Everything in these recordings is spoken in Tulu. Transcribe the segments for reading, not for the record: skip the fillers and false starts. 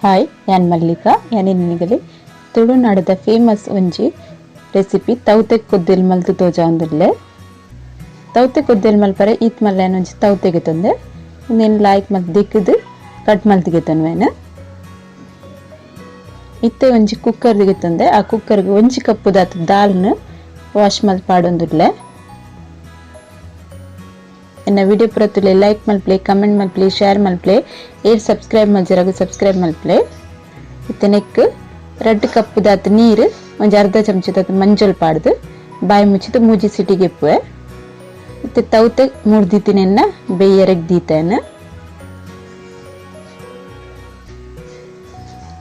Hi, ಯಾನ್ ಮಲ್ಲಿಕಾ. ಯಾನ್ ತುಳುನಾಡದ ಫೇಮಸ್ ಒಂಜಿ ರೆಸಿಪಿ ತೌತೆ ಕೊದ್ದೆಲ್ ಮಲ್ತು ತೋಜಾವೊಂದುಲ್ಲೆ. ತೌತೆ ಕೊದ್ದೆಲ್ ಮಲ್ಪರೆ ಈತ್ ಮಲ್ಲೆನ್ ಒಂಜಿ ತೌತೆಗೆ ತೊಂದೆ ಉಂದೆನ್ ಲಾಯ್ಕ್ ಮಲ್ತ್ ದಿಕ್ಕುದು ಕಟ್ ಮಲ್ತಿಗೆ ತೊನ್ವೇನು. ಇತ್ತೆ ಒಂಜಿ ಕುಕ್ಕರ್ ದಿಗೆ ಆ ಕುಕ್ಕರ್ಗೆ ಒಂಜಿ ಕಪ್ಪು ದಾತ್ ದಾಲ್ನ ವಾಶ್ ಮಲ್ತ್ ಪಾಡೊಂದುಲ್ಲೆ. ಎನ್ನ ವಿಡಿಯೋ ಪುರತುಲೆ ಲೈಕ್ ಮಲ್ಪ್ಲೆ, ಕಮೆಂಟ್ ಮಲ್ಪ್ಲೆ, ಶೇರ್ ಮಲ್ಪ್ಲೆ, ಏರ್ ಸಬ್ಸ್ಕ್ರೈಬ್ ಮಲ್ಜರಾಗ ಸಬ್ಸ್ಕ್ರೈಬ್ ಮಲ್ಪ್ಲೆ. ಇತ್ತೆ ನೆಕ್ ರಡ್ಡ್ ಕಪ್ಪು ದಾತ್ ನೀರು ಒಂಜಿ ಅರ್ಧ ಚಮಚದಾತ್ ಮಂಜೊಲ್ ಪಾಡ್ದು ಬಾಯಿ ಮುಚ್ಚಿದ ಮೂಜಿ ಸಿಟಿಗೆ ಎಪ್ಪುವೆ. ಇತ್ತೆ ತೌತೆ ಮುರ್ದಿತ್ತಿನೆನ್ನ ಬೇಯರೆಗ್ ದೀತೇನ.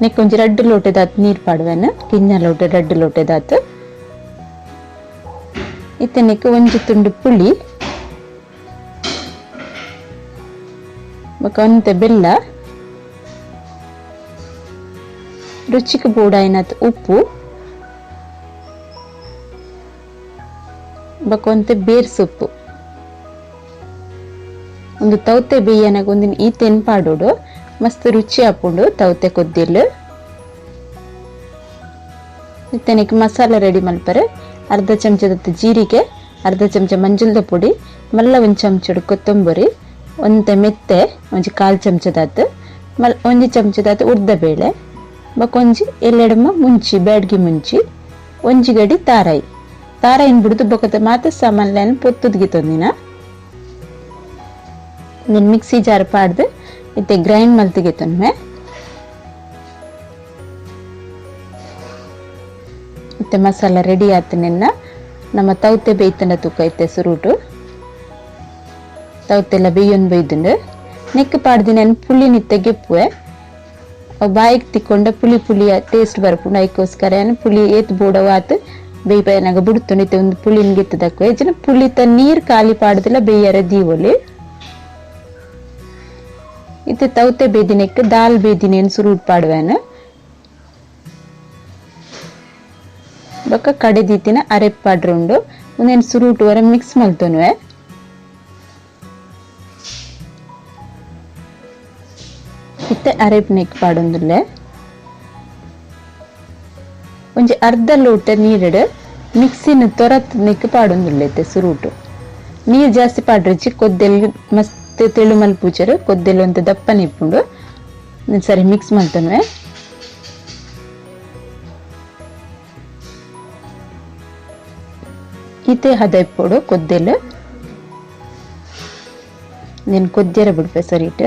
ನೆಕ್ ಒಂಜಿ ರಡ್ಡ್ ಲೋಟೆದಾತ್ ನೀರು ಪಾಡುವೆನ, ಕಿನ್ನ ಲೋಟೆ ರಡ್ಡ್ ಲೋಟೆದಾತ್. ಇತ್ತೆ ನೆಕ್ ಒಂಜಿ ತುಂಡು ಪುಳಿ ಬೊಕ ಒಂತೆ ಬೆಲ್ಲ, ರುಚಿಕ್ ಬೋಡಾಯಿನಾತ್ ಉಪ್ಪು, ಬೊಕ ಒಂತೆ ಬೇರ್ ಸೊಪ್ಪು. ಒಂದು ತೌತೆ ಬೇಯನಾಗ ಒಂದಿನ ಈ ಪಾಡೋಡು ಮಸ್ತ್ ರುಚಿ ಆಪುಂಡು ತೌತೆ ಕೊದ್ದಿಲ್. ಇತ್ತೆ ನೆಕ್ ಮಸಾಲೆ ರೆಡಿ ಮಲ್ಪರೆ ಅರ್ಧ ಚಮಚದತ್ತು ಜೀರಿಗೆ, ಅರ್ಧ ಚಮಚ ಮಂಜುಲ್ದ ಪೊಡಿ, ಮಲ್ಲ ಒಂದು ಚಮಚಡು ಕೊತ್ತಂಬರಿ, ಒಂತೆ ಮೆತ್ತೆ ಒಂಜಿ ಕಾಲು ಚಮಚದಾತ್, ಮಲ್ ಒಂಜಿ ಚಮಚದಾತ್ ಉದ್ದ ಬೇಳೆ, ಬೊಕ ಒಂಜಿ ಎಲ್ಲೆಡಮ ಮುಂಚಿ ಬ್ಯಾಡ್ಗಿ ಮುಂಚಿ, ಒಂಜಿ ಗಡಿ ತಾರಾಯಿ. ತಾರಾಯಿನ್ ಬಿಡ್ದು ಬೊಕದ ಮಾತ ಸಾಮಾನ್ಲೆನ್ ಪೊತ್ತುದ್ಗೆ ತೊಂದಿನ. ಇಂದೆನ್ ಮಿಕ್ಸಿ ಜಾರ್ ಪಾಡ್ದು ಇತ್ತೆ ಗ್ರೈಂಡ್ ಮಲ್ತಿಗೆ ತೊನ್ಮೆ. ಇತ್ತೆ ಮಸಾಲ ರೆಡಿ ಆತನೆನ್ನ ನಮ್ಮ ತೌತೆ ಬೇಯ್ತಂಡ ತೂಕ ಇತ್ತೆ ಸುರುಟು ತೌತೆಲ್ಲ ಬೇಯೊಂದು ಬೈದುಂಡು. ನೆಕ್ ಪಾಡ್ದಿನ ಪುಳಿ ನಿತ್ತೆ ಗೆಪ್ಪುವೆ. ಅವು ಬಾಯಿಗೆ ತಿಕ್ಕೊಂಡ ಪುಳಿ ಪುಳಿ ಟೇಸ್ಟ್ ಬರ್ಪುಂಡು. ಐಕೋಸ್ಕರ ಪುಳಿ ಏತ್ ಬೋಡವ ಆತ್ ಬೇಯ್ಪನಾಗ ಬುಡ್ತುಂಡು. ಇತ್ತೆ ಒಂದು ಪುಳಿನ್ ಗೆತ್ತದಕ್ವೆ ಜನ ಪುಳಿತ ನೀರ್ ಖಾಲಿ ಪಾಡ್ದಿಲ್ಲ ಬೇಯರೆ ದೀವೊಲಿ. ಇತ್ತೆ ತೌತೆ ಬೇದಿನೆಕ್ ದಾಲ್ ಬೇದಿನೇನು ಸುರುಟ್ ಪಾಡುವೆನು. ಬೊಕ ಕಡೆ ದೀತಿನ ಅರೆಪ್ ಪಾಡ್ರುಂಡು. ಉಂದೆನ್ ಸುರುಟು ವರ ಮಿಕ್ಸ್ ಮಲ್ತೊನುವೆ. ಇತ್ತೆ ಅರೆಪ್ ನೆಕ್ ಪಾಡೊಂದುಲ್ಲೆ. ಒಂಜಿ ಅರ್ಧ ಲೋಟ ನೀರುಡು ಮಿಕ್ಸಿನ ತೊರತ್ ನೆಕ್ ಪಾಡೊಂದುಲ್ಲೆ. ಇತ್ತೆ ಸುರುಟು ನೀರು ಜಾಸ್ತಿ ಪಾಡ್ರಿಜ್ಜಿ, ಕೊದ್ದೆಲ್ ಮಸ್ತ್ ತೆಳು ಮಲ್ಪುಜರು, ಕೊದ್ದೆಲ್ ಒಂತೆ ದಪ್ಪನೆ ಇಪ್ಪುಂಡು. ಸರಿ ಮಿಕ್ಸ್ ಮಲ್ತೊನುವೆ. ಇತ್ತೆ ಹದ ಇಪ್ಪೊಡು ಕೊದ್ದೆಲ್. నేను ಕೊದ್ದಿಯರ ಬಿಡ್ಪೆ ಸರಿಟ್.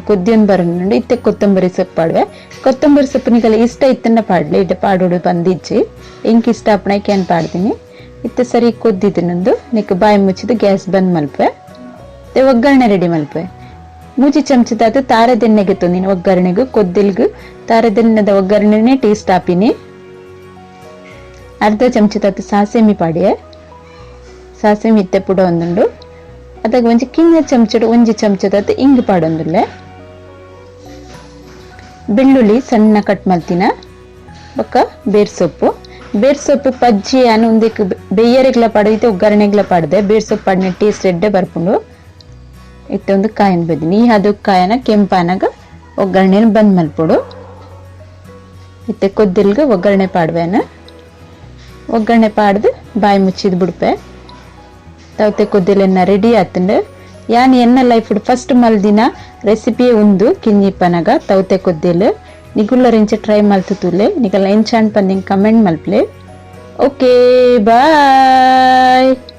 ಕೊದ್ದಿಯನ್ ಬರನುಂಡು. ಇತ್ತೆ ಕೊತ್ತಂಬರಿ ಸೊಪ್ಪು ಪಾಡುವೆ. ಕೊತ್ತಂಬರಿ ಸೊಪ್ಪು ನಿಕಲ ಇಷ್ಟ ಇತ್ತನ್ನ ಪಾಡ್ಲೆ, ಇಟ್ಟ ಪಾಡೋಡು ಬಂದಿಜ್ಜಿ, ಎಂಕ್ ಇಷ್ಟ ಆಪುನ ಏನ್ ಪಾಡ್ದಿನಿ. ಇತ್ತೆ ಸರಿ ಕೊದ್ದಿದ್ದು ನೆಕ್ ಬಾಯಿ ಮುಚ್ಚಿದ್ದು ಗ್ಯಾಸ್ ಬಂದ್ ಮಲ್ಪೆ. ಇತ್ತೆ ಒಗ್ಗರಣೆ ರೆಡಿ ಮಲ್ಪೆ. ಮೂಜಿ ಚಮಚದಾದ ತಾರೆದೆಣ್ಣೆಗೆ ತೊಂದಿನಿ ಒಗ್ಗರಣೆಗು ಕೊದ್ದಿಲ್ಗು ತಾರೆದೆಣ್ಣೆದ ಒಗ್ಗರಣೆನೆ ಟೇಸ್ಟ್ ಆಪಿನಿ. ಅರ್ಧ ಚಮಚದಾದ ಸಾಸೆಮಿ ಪಾಡಿಯೆ, ಸಾಸೆಮಿ ಇತ್ತೆ ಪುಡ ಒಂದುಂಡು. ಅದಾಗ ಒಂಜಿ ಕಿನ್ನ ಚಮಚಡು ಒಂಜಿ ಚಮಚದಾದ ಇಂಗ್ ಪಾಡೊಂದುಲ್ಲೆ. ಬೆಳ್ಳುಳ್ಳಿ ಸಣ್ಣ ಕಟ್ ಮಲ್ತಿನ, ಬೊಕ್ಕ ಬೇರ್ ಸೊಪ್ಪು. ಬೇರ್ ಸೊಪ್ಪು ಪಜ್ಜಿ ಅನು ಉಂದೆಕ್ ಬೇಯರೆಗ್ಲ ಪಾಡೈತೆ ಒಗ್ಗರಣೆಗ್ಲ ಪಾಡ್ದೆ. ಬೇರ್ ಸೊಪ್ಪು ಪಾಡಿನ ಟೇಸ್ಟ್ ಎಡ್ಡೆ ಬರ್ಪುಂಡು. ಇತ್ತೆ ಒಂದು ಕಾಯನ್ ಬದಿನಿ ಈ ಅದು ಕಾಯನ ಕೆಂಪಾನಾಗ ಒಗ್ಗರಣೆನ ಬಂದ್ ಮಲ್ಪೊಡು. ಇತ್ತೆ ಕೊದ್ದಿಲ್ಗ ಒಗ್ಗರಣೆ ಪಾಡ್ವೇನ. ಒಗ್ಗರಣೆ ಪಾಡ್ದು ಬಾಯಿ ಮುಚ್ಚಿದ್ ಬಿಡ್ಪೆ. ತೌತೆ ಕೊದ್ದಿಲೆನ್ನ ರೆಡಿ ಆತಂಡು. ಯಾನ್ ಎನ್ನ ಲೈಫ್ ಫಸ್ಟ್ ಮಲ್ದಿನ ರೆಸಿಪಿ ಉಂದು ಕಿನ್ನಿಪ್ಪನಗ ತೌತೆ ಕೊದ್ದಿಲ್. ನಿಗುಲ್ಲರಿಂಚ ಟ್ರೈ ಮಲ್ತು ತೂಲೆ, ನಿಕಲ್ ಎಂಚಾಂಡ್ ಪಂದಿಂಗ್ ಕಮೆಂಟ್ ಮಲ್ಪ್ಲೆ. Okay, bye.